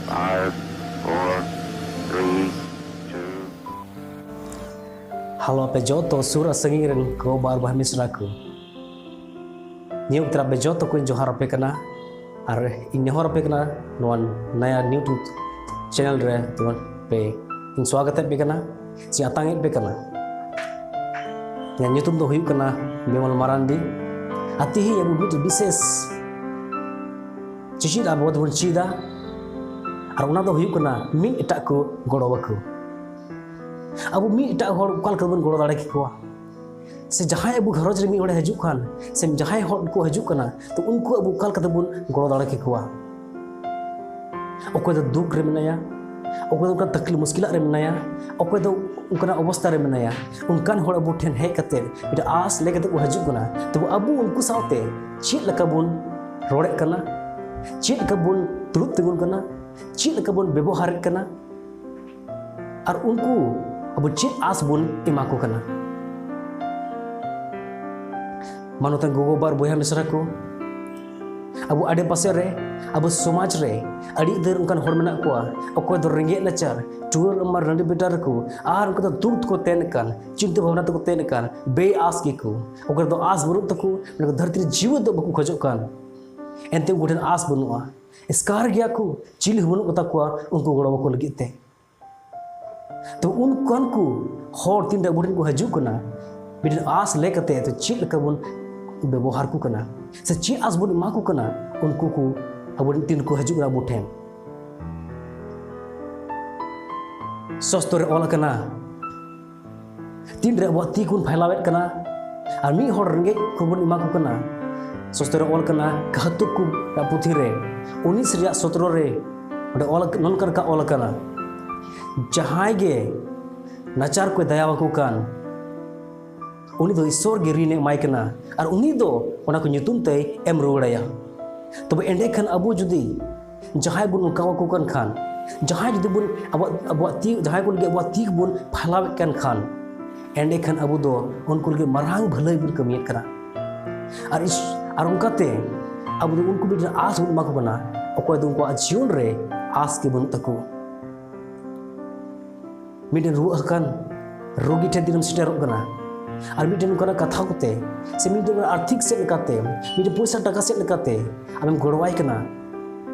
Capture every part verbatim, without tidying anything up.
Five, four, three, two. Halo, ᱟᱯᱮ ᱡᱚᱛᱚ ᱥᱩᱨ ᱟᱨ ᱥᱟᱺᱜᱤᱧ ᱨᱮᱱ ᱜᱚ ᱵᱟᱵᱟ ᱟᱨ ᱵᱚᱭᱦᱟ ᱢᱤᱥᱨᱟ ᱠᱚ, ᱱᱤᱭᱟᱹ ᱚᱠᱛᱮ ᱨᱮ ᱟᱯᱮ ᱡᱚᱛᱚ ᱠᱚᱧ ᱡᱚᱦᱟᱨ ᱟᱯᱮ ᱠᱟᱱᱟ ᱟᱨ ᱤᱧ ᱱᱮᱦᱚᱨ ᱟᱯᱮ ᱠᱟᱱᱟ ᱱᱚᱣᱟ ᱱᱟᱭᱟ YouTube channel ᱨᱮ ᱛᱚ ᱯᱮ ᱤᱧ ᱥᱣᱟᱜᱚᱛ ᱮᱫ ᱯᱮ ᱠᱟᱱᱟ ᱥᱮ ᱟᱛᱟᱝ ᱮᱫ ᱯᱮ ᱠᱟᱱᱟ᱾ ᱤᱧᱟᱹᱜ ᱧᱩᱛᱩᱢ ᱫᱚ ᱦᱩᱭᱩᱜ ᱠᱟᱱᱟ ᱵᱤᱢᱚᱞ ᱢᱟᱨᱟᱱᱰᱤ᱾ ᱟᱨ ᱛᱮᱦᱮᱧ ᱟᱵᱚ ᱢᱤᱫᱴᱮᱱ ᱵᱤᱥᱮᱥ ᱪᱮᱪᱮᱫ ᱟᱵᱚ ᱫᱚᱵᱚᱱ ᱪᱮᱫᱟ᱾ ᱟᱨ ᱚᱱᱟ ᱫᱚ ᱦᱩᱭᱩᱜ ᱠᱟᱱᱟ ᱢᱤᱫ ᱮᱴᱟᱜ ᱠᱚ ᱜᱚᱲᱚ ᱟᱠᱚ᱾ ᱟᱵᱚ ᱢᱤᱫ ᱮᱴᱟᱜ ᱦᱚᱲ ᱚᱠᱟ ᱞᱮᱠᱟ ᱵᱚᱱ ᱜᱚᱲᱚ ᱫᱟᱲᱮ ᱠᱮᱠᱚᱣᱟ? ᱥᱮ ᱡᱟᱦᱟᱸᱭ ᱟᱵᱚ ᱜᱷᱟᱨᱚᱸᱡᱽ ᱨᱮ ᱢᱤᱫ ᱦᱚᱲᱮ ᱦᱤᱡᱩᱜ ᱠᱷᱟᱱ, ᱥᱮ ᱡᱟᱦᱟᱸᱭ ᱦᱚᱲ ᱠᱚ ᱦᱤᱡᱩᱜ ᱠᱟᱱᱟ, ᱛᱚ ᱩᱱᱠᱩ ᱟᱵᱚ ᱚᱠᱟ ᱞᱮᱠᱟ ᱛᱮᱵᱚᱱ ᱜᱚᱲᱚ ᱫᱟᱲᱮ ᱠᱮᱠᱚᱣᱟ? ᱚᱠᱚᱭ ᱫᱚ ᱫᱩᱠ ᱨᱮ ᱢᱮᱱᱟᱭᱟ, ᱚᱠᱚᱭ ᱫᱚ ᱚᱱᱠᱟ ᱛᱟᱠᱞᱤᱯ ᱢᱩᱥᱠᱤᱞᱟᱜ ᱨᱮ ᱢᱮᱱᱟᱭᱟ, ᱚᱠᱚᱭ ᱫᱚ ᱚᱱᱠᱟᱱᱟᱜ ᱚᱵᱚᱥᱛᱟ ᱨᱮ ᱢᱮᱱᱟᱭᱟ, ᱚᱱᱠᱟᱱ ᱦᱚᱲ ᱟᱵᱚ ᱴᱷᱮᱱ ᱦᱮᱡ ᱠᱟᱛᱮ ᱢᱤᱫᱴᱟᱝ ᱟᱸᱥ ᱞᱟᱹᱭ ᱠᱟᱛᱮ ᱠᱚ ᱦᱤᱡᱩᱜ ᱠᱟᱱᱟ᱾ ᱛᱚᱵᱮ ᱟᱵᱚ ᱩᱱᱠᱩ ᱥᱟᱶᱛᱮ ᱪᱮᱫ ᱞᱮᱠᱟ ᱵᱚᱱ ᱨᱚᱲᱮᱫ ᱠᱟᱱᱟ, ᱪᱮᱫ ᱞᱮᱠᱟ ᱵᱚᱱ ᱫᱩᱲᱩᱵ ᱛᱤᱸᱜᱩᱱ ᱠᱟᱱᱟ, ᱪᱮᱫ ᱞᱮᱠᱟ ᱵᱚᱱ ᱵᱮᱵᱚᱦᱟᱨᱮᱫ ᱠᱟᱱᱟ, ᱟᱨ ᱩᱱᱠᱩ ᱟᱵᱚ ᱪᱮᱫ ᱟᱸᱥ ᱵᱚᱱ ᱮᱢᱟ ᱠᱚ ᱠᱟᱱᱟ? ᱢᱟᱱᱚᱛᱟᱱ ᱜᱚᱜᱚ ᱵᱟᱵᱟ ᱟᱨ ᱵᱚᱭᱦᱟ ᱢᱤᱥᱨᱟ ᱠᱚ, ᱟᱵᱚ ᱟᱰᱮ ᱯᱟᱥᱮ ᱨᱮ, ᱟᱵᱚ ᱥᱚᱢᱟᱡᱽ ᱨᱮ ᱟᱹᱰᱤ ᱩᱛᱟᱹᱨ ᱚᱱᱠᱟᱱ ᱦᱚᱲ ᱢᱮᱱᱟᱜ ᱠᱚᱣᱟ, ᱚᱠᱚᱭ ᱫᱚ ᱨᱮᱸᱜᱮᱡ ᱱᱟᱪᱟᱨ, ᱴᱩᱣᱟᱹᱨ ᱟᱢᱟᱨ ᱨᱟᱺᱰᱤ ᱵᱮᱴᱟ ᱨᱮᱠᱚ, ᱟᱨ ᱚᱠᱚᱭ ᱫᱚ ᱫᱩᱠ ᱛᱮᱠᱚ ᱛᱮᱱ ᱠᱟᱱ, ᱪᱤᱱᱛᱟᱹ ᱵᱷᱟᱵᱽᱱᱟ ᱛᱮᱠᱚ ᱛᱮᱱ ᱠᱟᱱ, ᱵᱮ ᱟᱸᱥ ᱜᱮᱠᱚ, ᱚᱠᱚᱭ ᱫᱚ ᱟᱸᱥ ᱵᱟᱹᱱᱩᱜ ᱛᱟᱠᱚ, ᱚᱱᱟ ᱫᱷᱟᱹᱨᱛᱤ ᱨᱮ ᱡᱤᱣᱮᱫ ᱫᱚ ᱵᱟᱠᱚ ᱠᱷᱚᱡᱚᱜ ᱠᱟᱱ, ᱮᱱᱛᱮ ᱩᱱᱠᱩ ᱴᱷᱮᱱ ᱟᱸᱥ ᱵᱟᱹᱱᱩᱜᱼᱟ, ᱮᱥᱠᱟᱨ ᱜᱮᱭᱟ ᱠᱚ, ᱪᱤᱞᱤ ᱦᱚᱸ ᱵᱟᱹᱱᱩᱜ ᱠᱚᱛᱟ ᱠᱚᱣᱟ ᱩᱱᱠᱩ ᱜᱚᱲᱚ ᱟᱠᱚ ᱞᱟᱹᱜᱤᱫ ᱛᱮ᱾ ᱛᱚ ᱩᱱᱠᱟᱱ ᱠᱚ ᱦᱚᱲ ᱛᱤᱱᱨᱮ ᱟᱵᱚ ᱴᱷᱮᱱ ᱠᱚ ᱦᱤᱡᱩᱜ ᱠᱟᱱᱟ, ᱢᱤᱫᱴᱮᱱ ᱟᱸᱥ ᱞᱮ ᱠᱟᱛᱮ, ᱛᱚ ᱪᱮᱫ ᱞᱮᱠᱟ ᱵᱚᱱ ᱵᱮᱵᱚᱦᱟᱨ ᱠᱚ ᱠᱟᱱᱟ, ᱥᱮ ᱪᱮᱫ ᱟᱸᱥ ᱵᱚᱱ ᱮᱢᱟ ᱠᱚ ᱠᱟᱱᱟ, ᱩᱱᱠᱩ ᱠᱚ ᱟᱵᱚ ᱴᱷᱮᱱ ᱛᱤᱱ ᱠᱚ ᱦᱤᱡᱩᱜ ᱠᱟᱱᱟ ᱟᱵᱚ ᱴᱷᱮᱱ᱾ ᱥᱚᱥᱛᱚ ᱨᱮ ᱚᱞ ᱟᱠᱟᱱᱟ, ᱛᱤᱱᱨᱮ ᱟᱵᱚᱣᱟᱜ ᱛᱤ ᱠᱚᱵᱚᱱ ᱯᱷᱟᱭᱞᱟᱣᱮᱫ ᱠᱟᱱᱟ ᱟᱨ ᱢᱤᱫ ᱦᱚᱲ ᱨᱮᱸᱜᱮᱡ ᱠᱚᱵᱚᱱ ᱮᱢᱟ ᱠᱚ ᱠᱟᱱᱟ᱾ ᱥᱚᱥᱛᱚ ᱨᱮ ᱚᱞ ᱠᱟᱱᱟ, ᱠᱟᱦᱟᱛᱩᱠ ᱠᱚ ᱯᱩᱛᱷᱤ ᱨᱮ ᱩᱱᱤᱥ ᱨᱮᱭᱟᱜ ᱥᱚᱛᱨᱚ ᱨᱮ ᱚᱸᱰᱮ ᱚᱞ, ᱱᱚᱝᱠᱟ ᱞᱮᱠᱟ ᱚᱞ ᱟᱠᱟᱱᱟ, ᱡᱟᱦᱟᱸᱭ ᱜᱮ ᱱᱟᱪᱟᱨ ᱠᱚᱭ ᱫᱟᱭᱟ ᱟᱠᱚ ᱠᱟᱱ, ᱩᱱᱤ ᱫᱚ ᱤᱥᱥᱚᱨ ᱜᱮ ᱨᱤᱱ ᱮ ᱮᱢᱟᱭ ᱠᱟᱱᱟ ᱟᱨ ᱩᱱᱤ ᱫᱚ ᱚᱱᱟ ᱠᱚ ᱧᱩᱛᱩᱢ ᱛᱮᱭ ᱮᱢ ᱨᱩᱣᱟᱹᱲᱟᱭᱟ᱾ ᱛᱚᱵᱮ ᱮᱸᱰᱮᱠᱷᱟᱱ ᱟᱵᱚ ᱡᱩᱫᱤ ᱡᱟᱦᱟᱸᱭ ᱵᱚᱱ ᱚᱱᱠᱟ ᱟᱠᱚ ᱠᱟᱱ ᱠᱷᱟᱱ, ᱡᱟᱦᱟᱸᱭ ᱡᱩᱫᱤ ᱵᱚᱱ ᱟᱵᱚᱣᱟᱜ, ᱟᱵᱚᱣᱟᱜ ᱛᱤ, ᱡᱟᱦᱟᱸᱭ ᱠᱚ ᱞᱟᱹᱜᱤᱫ ᱟᱵᱚᱣᱟᱜ ᱛᱤ ᱵᱚᱱ ᱯᱷᱟᱭᱞᱟᱣᱮᱫ ᱠᱟᱱ ᱠᱷᱟᱱ, ᱮᱸᱰᱮᱠᱷᱟᱱ ᱟᱵᱚ ᱫᱚ ᱩᱱᱠᱩ ᱞᱟᱹᱜᱤᱫ ᱢᱟᱨᱟᱝ ᱵᱷᱟᱹᱞᱟᱹᱭ ᱵᱚᱱ ᱠᱟᱹᱢᱤᱭᱮᱫ ᱠᱟᱱᱟ᱾ ᱟᱨ ᱤᱥ-, ᱟᱨ ᱚᱱᱠᱟᱛᱮ ᱟᱵᱚ ᱫᱚ ᱩᱱᱠᱩ ᱢᱤᱫᱴᱮᱱ ᱟᱸᱥ ᱵᱚᱱ ᱮᱢᱟ ᱠᱚ ᱠᱟᱱᱟ, ᱚᱠᱚᱭ ᱫᱚ ᱩᱱᱠᱩᱣᱟᱜ ᱡᱤᱭᱚᱱ ᱨᱮ ᱟᱥ ᱜᱮ ᱵᱟᱹᱱᱩᱜ ᱛᱟᱠᱚ᱾ ᱢᱤᱫᱴᱮᱱ ᱨᱩᱣᱟᱹ ᱟᱠᱟᱱ ᱨᱳᱜᱤ ᱴᱷᱮᱱ ᱫᱤᱱᱮᱢ ᱥᱮᱴᱮᱨᱚᱜ ᱠᱟᱱᱟ, ᱟᱨ ᱢᱤᱫᱴᱮᱱ ᱚᱱᱠᱟᱱᱟᱜ ᱠᱟᱛᱷᱟ ᱠᱚᱛᱮ ᱥᱮ ᱢᱤᱫᱴᱮᱱ ᱟᱨᱛᱷᱤᱠ ᱥᱮᱫ ᱞᱮᱠᱟᱛᱮ, ᱢᱤᱫᱴᱮᱱ ᱯᱚᱭᱥᱟ ᱴᱟᱠᱟ ᱥᱮᱫ ᱞᱮᱠᱟᱛᱮ ᱟᱢᱮᱢ ᱜᱚᱲᱚᱣᱟᱭ ᱠᱟᱱᱟ,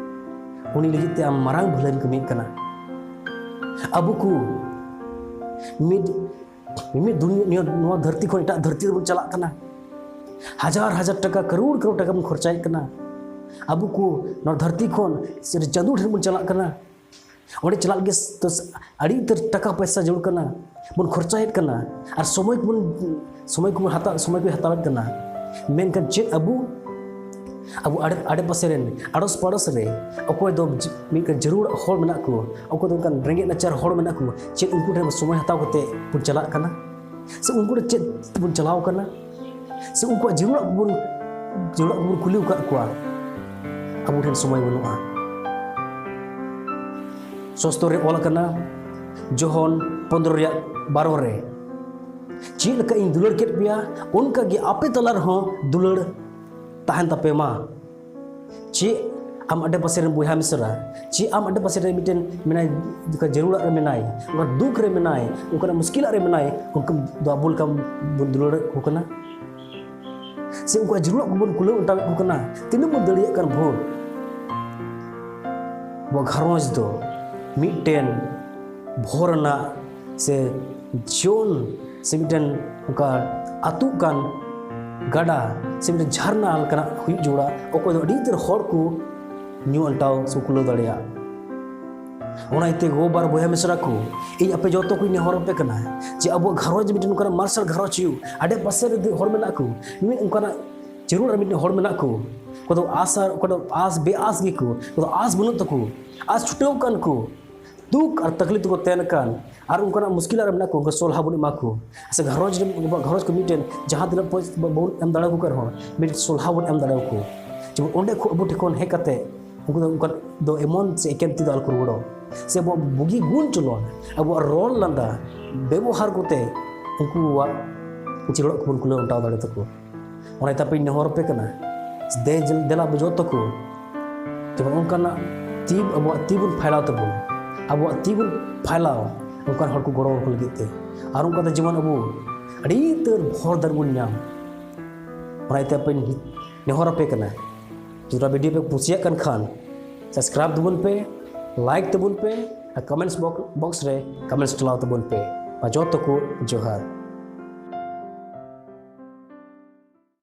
ᱩᱱᱤ ᱞᱟᱹᱜᱤᱫ ᱛᱮ ᱟᱢ ᱢᱟᱨᱟᱝ ᱵᱷᱟᱹᱞᱟᱹᱭ ᱮᱢ ᱠᱟᱹᱢᱤᱭᱮᱫ ᱠᱟᱱᱟ᱾ ᱟᱵᱚ ᱠᱚ ᱢᱤᱫ ᱢᱤᱢᱤᱫ ᱫᱩᱱᱤᱭᱟᱹ, ᱱᱤᱭᱟᱹ, ᱱᱚᱣᱟ ᱫᱷᱟᱹᱨᱛᱤ ᱠᱷᱚᱱ ᱮᱴᱟᱜ ᱫᱷᱟᱹᱨᱛᱤ ᱨᱮᱵᱚᱱ ᱪᱟᱞᱟᱜ ᱠᱟᱱᱟ᱾ ᱦᱟᱡᱟᱨ ᱦᱟᱡᱟᱨ ᱴᱟᱠᱟ, ᱠᱟᱨᱳᱲ ᱠᱟᱨᱳᱲ ᱴᱟᱠᱟ ᱵᱚᱱ ᱠᱷᱚᱨᱪᱟᱭᱮᱫ ᱠᱟᱱᱟ᱾ ᱟᱵᱚ ᱠᱚ ᱱᱚᱣᱟ ᱫᱷᱟᱹᱨᱛᱤ ᱠᱷᱚᱱ ᱥᱮ ᱪᱟᱸᱫᱳ ᱴᱷᱮᱱ ᱵᱚᱱ ᱪᱟᱞᱟᱜ ᱠᱟᱱᱟ᱾ ᱚᱸᱰᱮ ᱪᱟᱞᱟᱜ ᱞᱟᱹᱜᱤᱫ ᱛᱚ ᱟᱹᱰᱤ ᱩᱛᱟᱹᱨ ᱴᱟᱠᱟ ᱯᱚᱭᱥᱟ ᱡᱟᱹᱨᱩᱲ ᱠᱟᱱᱟ, ᱵᱚᱱ ᱠᱷᱚᱨᱪᱟᱭᱮᱫ ᱠᱟᱱᱟ, ᱟᱨ ᱥᱚᱢᱚᱭ ᱠᱚᱵᱚᱱ, ᱥᱚᱢᱚᱭ ᱠᱚᱵᱚᱱ ᱦᱟᱛᱟᱣ, ᱥᱚᱢᱚᱭ ᱠᱚ ᱦᱟᱛᱟᱣᱮᱫ ᱠᱟᱱᱟ᱾ ᱢᱮᱱᱠᱷᱟᱱ ᱪᱮᱫ ᱟᱵᱚ, ᱟᱵᱚ ᱟᱲᱮ, ᱟᱲᱮᱯᱟᱥᱮ ᱨᱮᱱ, ᱟᱲᱚᱥ ᱯᱟᱲᱚᱥ ᱨᱮ ᱚᱠᱚᱭ ᱫᱚ ᱡ-, ᱢᱤᱫᱴᱮᱱ ᱡᱟᱹᱨᱩᱲ ᱦᱚᱲ ᱢᱮᱱᱟᱜ ᱠᱚ, ᱚᱠᱚᱭ ᱫᱚ ᱚᱱᱠᱟᱱ ᱨᱮᱸᱜᱮᱡ ᱱᱟᱪᱟᱨ ᱦᱚᱲ ᱢᱮᱱᱟᱜ ᱠᱚ, ᱪᱮᱫ ᱩᱱᱠᱩ ᱴᱷᱮᱱ ᱥᱚᱢᱚᱭ ᱦᱟᱛᱟᱣ ᱠᱟᱛᱮ ᱵᱚᱱ ᱪᱟᱞᱟᱜ ᱠᱟᱱᱟ? ᱥᱮ ᱩᱱᱠᱩ ᱴᱷᱮᱱ ᱪᱮᱫ ᱛᱮᱵᱚᱱ ᱪᱟᱞᱟᱣ ᱠᱟᱱᱟ? ᱥᱮ ᱩᱱᱠᱩᱣᱟᱜ ᱡᱟᱹᱨᱩᱲᱟᱜ ᱠᱚᱵᱚᱱ, ᱡᱟᱹᱨᱩᱲᱟᱜ ᱠᱚᱵᱚᱱ ᱠᱩᱞᱤ ᱟᱠᱟᱫ ᱠᱚᱣᱟ? ᱟᱵᱚ ᱴᱷᱮᱱ ᱥᱚᱢᱚᱭ ᱵᱟᱹᱱᱩᱜᱼᱟ᱾ ᱥᱚᱥᱛᱚ ᱨᱮ ᱚᱞ ᱟᱠᱟᱱᱟ, ᱡᱚᱦᱚᱱ ᱯᱚᱱᱫᱽᱨᱚ ᱨᱮᱭᱟᱜ ᱵᱟᱨᱚ ᱨᱮ, "ᱪᱮᱫ ᱞᱮᱠᱟ ᱤᱧ ᱫᱩᱞᱟᱹᱲ ᱠᱮᱫ ᱯᱮᱭᱟ, ᱚᱱᱠᱟ ᱜᱮ ᱟᱯᱮ ᱛᱟᱞᱟ ᱨᱮᱦᱚᱸ ᱫᱩᱞᱟᱹᱲ ᱛᱟᱦᱮᱱ ᱛᱟᱯᱮ ᱢᱟ᱾" ᱪᱮᱫ ᱟᱢ ᱟᱰᱮ ᱯᱟᱥᱮ ᱨᱮᱱ ᱵᱚᱭᱦᱟ ᱢᱤᱥᱨᱟ, ᱪᱮᱫ ᱟᱢ ᱟᱰᱮ ᱯᱟᱥᱮ ᱨᱮ ᱢᱤᱫᱴᱮᱱ ᱢᱮᱱᱟᱭ, ᱡᱟᱹᱨᱩᱲᱟᱜ ᱨᱮ ᱢᱮᱱᱟᱭ, ᱚᱱᱠᱟ ᱫᱩᱠ ᱨᱮ ᱢᱮᱱᱟᱭ, ᱚᱱᱠᱟᱱᱟᱜ ᱢᱩᱥᱠᱤᱞᱟᱜ ᱨᱮ ᱢᱮᱱᱟᱭ, ᱩᱱᱠᱩ ᱫᱚ ᱟᱵᱚ ᱞᱮᱠᱟᱢ ᱵᱚᱱ ᱫᱩᱞᱟᱹᱲ ᱠᱚ ᱠᱟᱱᱟ? ᱥᱮ ᱩᱱᱠᱩᱣᱟᱜ ᱡᱟᱹᱨᱩᱲᱟᱜ ᱠᱚᱵᱚᱱ ᱠᱩᱞᱟᱹᱣ ᱚᱴᱟᱣᱮᱫ ᱠᱚ ᱠᱟᱱᱟ? ᱛᱤᱱᱟᱹᱜ ᱵᱚᱱ ᱫᱟᱲᱮᱭᱟᱜ ᱠᱟᱱ ᱵᱷᱳᱨ ᱟᱵᱚ ᱜᱷᱟᱨᱚᱸᱡᱽ ᱫᱚ ᱢᱤᱫᱴᱮᱱ ᱵᱷᱳᱨ ᱨᱮᱱᱟᱜ ᱥᱮ ᱡᱤᱭᱚᱱ ᱥᱮ ᱢᱤᱫᱴᱮᱱ ᱚᱱᱠᱟ ᱟᱹᱛᱩᱜ ᱠᱟᱱ ᱜᱟᱰᱟ ᱥᱮ ᱢᱤᱫᱴᱮᱱ ᱡᱷᱟᱨᱱᱟ ᱞᱮᱠᱟᱱᱟᱜ ᱦᱩᱭᱩᱜ ᱡᱟᱹᱨᱩᱲᱟ, ᱚᱠᱚᱭ ᱫᱚ ᱟᱹᱰᱤ ᱩᱛᱟᱹᱨ ᱦᱚᱲ ᱠᱚ ᱧᱩ ᱟᱱᱴᱟᱣ ᱥᱮ ᱠᱩᱞᱟᱹᱣ ᱫᱟᱲᱮᱭᱟᱜ᱾ ᱚᱱᱟ ᱤᱭᱟᱹᱛᱮ ᱜᱚ ᱵᱟᱵᱟ ᱵᱚᱭᱦᱟ ᱢᱤᱥᱨᱟ ᱠᱚ, ᱤᱧ ᱟᱯᱮ ᱡᱚᱛᱚ ᱠᱚᱧ ᱱᱮᱦᱚᱨ ᱟᱯᱮ ᱠᱟᱱᱟ ᱡᱮ ᱟᱵᱚᱣᱟᱜ ᱜᱷᱟᱨᱚᱸᱡᱽ ᱢᱤᱫᱴᱮᱱ ᱚᱱᱠᱟᱱᱟᱜ ᱢᱟᱨᱥᱟᱞ ᱜᱷᱟᱨᱚᱸᱡᱽ ᱦᱩᱭᱩᱜ᱾ ᱟᱰᱮ ᱯᱟᱥᱮ ᱨᱮ ᱦᱚᱲ ᱢᱮᱱᱟᱜ ᱠᱚ, ᱢᱤᱫ ᱚᱱᱠᱟᱱᱟᱜ ᱡᱟᱹᱨᱩᱲ ᱟᱨ ᱢᱤᱫᱴᱮᱱ ᱦᱚᱲ ᱢᱮᱱᱟᱜ ᱠᱚ, ᱚᱠᱚᱭ ᱫᱚ ᱟᱥ ᱟᱨ ᱚᱠᱚᱭ ᱫᱚ ᱟᱥ ᱵᱮᱼᱟᱥ ᱜᱮᱠᱚ, ᱚᱠᱚᱭ ᱫᱚ ᱟᱥ ᱵᱟᱹᱱᱩᱜ ᱛᱟᱠᱚ, ᱟᱥ ᱪᱷᱩᱴᱟᱹᱣ ᱠᱟᱱ ᱠᱚ, ᱫᱩᱠ ᱟᱨ ᱛᱟᱠᱞᱤᱯ ᱛᱮᱠᱚ ᱛᱟᱦᱮᱱ ᱠᱟᱱ, ᱟᱨ ᱚᱱᱠᱟᱱᱟᱜ ᱢᱩᱥᱠᱤᱞᱟᱜ ᱨᱮ ᱢᱮᱱᱟᱜ ᱠᱚ, ᱩᱱᱠᱩ ᱥᱚᱞᱦᱟ ᱵᱚᱱ ᱮᱢᱟ ᱠᱚ᱾ ᱥᱮ ᱜᱷᱟᱨᱚᱸᱡᱽ ᱨᱮ, ᱟᱵᱚᱣᱟᱜ ᱜᱷᱟᱨᱚᱸᱡᱽ ᱠᱚ ᱢᱤᱫᱴᱮᱱ ᱡᱟᱦᱟᱸ ᱛᱤᱱᱟᱹᱜ ᱯᱚᱭᱥᱟ ᱵᱟᱵᱚᱱ ᱮᱢ ᱫᱟᱲᱮᱭᱟᱠᱚ ᱠᱟᱱ ᱨᱮᱦᱚᱸ, ᱢᱤᱫᱴᱮᱱ ᱥᱚᱞᱦᱟ ᱵᱚᱱ ᱮᱢ ᱫᱟᱲᱮᱭᱟᱠᱚ᱾ ᱡᱮᱢᱚᱱ ᱚᱸᱰᱮ ᱠᱷᱚᱱ ᱟᱵᱚ ᱴᱷᱮᱱ ᱠᱷᱚᱱ ᱦᱮᱡ ᱠᱟᱛᱮ ᱩᱱᱠᱩ ᱫᱚ ᱚᱱᱠᱟ ᱫᱚ ᱮᱢᱚᱱ ᱥᱮ ᱮᱠᱮᱱ ᱛᱤ ᱫᱚ ᱟᱞᱚ ᱠᱚ ᱨᱩᱣᱟᱹᱲᱚᱜ᱾ ᱥᱮ ᱟᱵᱚᱣᱟᱜ ᱵᱩᱜᱤ ᱜᱩᱱ ᱪᱚᱞᱚᱱ, ᱟᱵᱚᱣᱟᱜ ᱨᱚᱲ ᱞᱟᱸᱫᱟ, ᱵᱮᱵᱚᱦᱟᱨ ᱠᱚᱛᱮ ᱩᱱᱠᱩᱣᱟᱜ ᱡᱟᱹᱨᱩᱲᱟᱜ ᱠᱚᱵᱚᱱ ᱠᱩᱞᱟᱹᱣ ᱚᱴᱟᱣ ᱫᱟᱲᱮ ᱛᱟᱠᱚ᱾ ᱚᱱᱟ ᱤᱭᱟᱹᱛᱮ ᱟᱯᱮᱧ ᱱᱮᱦᱚᱨ ᱟᱯᱮ ᱠᱟᱱᱟ, ᱫᱮ-, ᱫᱮᱞᱟ ᱟᱵᱚ ᱡᱚᱛᱚ ᱠᱚ ᱡᱮᱢᱚᱱ ᱚᱱᱠᱟᱱᱟᱜ ᱛᱤ, ᱟᱵᱚᱣᱟᱜ ᱛᱤ ᱵᱚᱱ ᱯᱷᱟᱭᱞᱟᱣ ᱛᱟᱵᱚᱱ, ᱟᱵᱚᱣᱟᱜ ᱛᱤ ᱵᱚᱱ ᱯᱷᱟᱭᱞᱟᱣ ᱚᱱᱠᱟᱱ ᱦᱚᱲ ᱠᱚ ᱜᱚᱲᱚ ᱟᱠᱚ ᱞᱟᱹᱜᱤᱫ ᱛᱮ᱾ ᱟᱨ ᱚᱱᱠᱟᱛᱮ ᱡᱮᱢᱚᱱ ᱟᱵᱚ ᱟᱹᱰᱤ ᱩᱛᱟᱹᱨ ᱦᱚᱲ ᱫᱟᱨ ᱵᱚᱱ ᱧᱟᱢ᱾ ᱚᱱᱟ ᱤᱭᱟᱹᱛᱮ ᱟᱯᱮ ᱱᱮᱦᱚᱨ ᱟᱯᱮ ᱠᱟᱱᱟ, ᱡᱩᱫᱤ ᱱᱚᱣᱟ ᱵᱷᱤᱰᱤᱭᱳ ᱯᱮ ᱠᱩᱥᱤᱭᱟᱜ ᱠᱟᱱ ᱠᱷᱟᱱ subscribe ᱛᱟᱵᱚᱱ ᱯᱮ, like ᱛᱟᱵᱚᱱ ᱯᱮ, ᱟᱨ comments box, box ᱨᱮ comments ᱪᱟᱞᱟᱣ ᱛᱟᱵᱚᱱ ᱯᱮ᱾ ᱢᱟ ᱡᱚᱛᱚ ᱠᱚ ᱡᱚᱦᱟᱨ᱾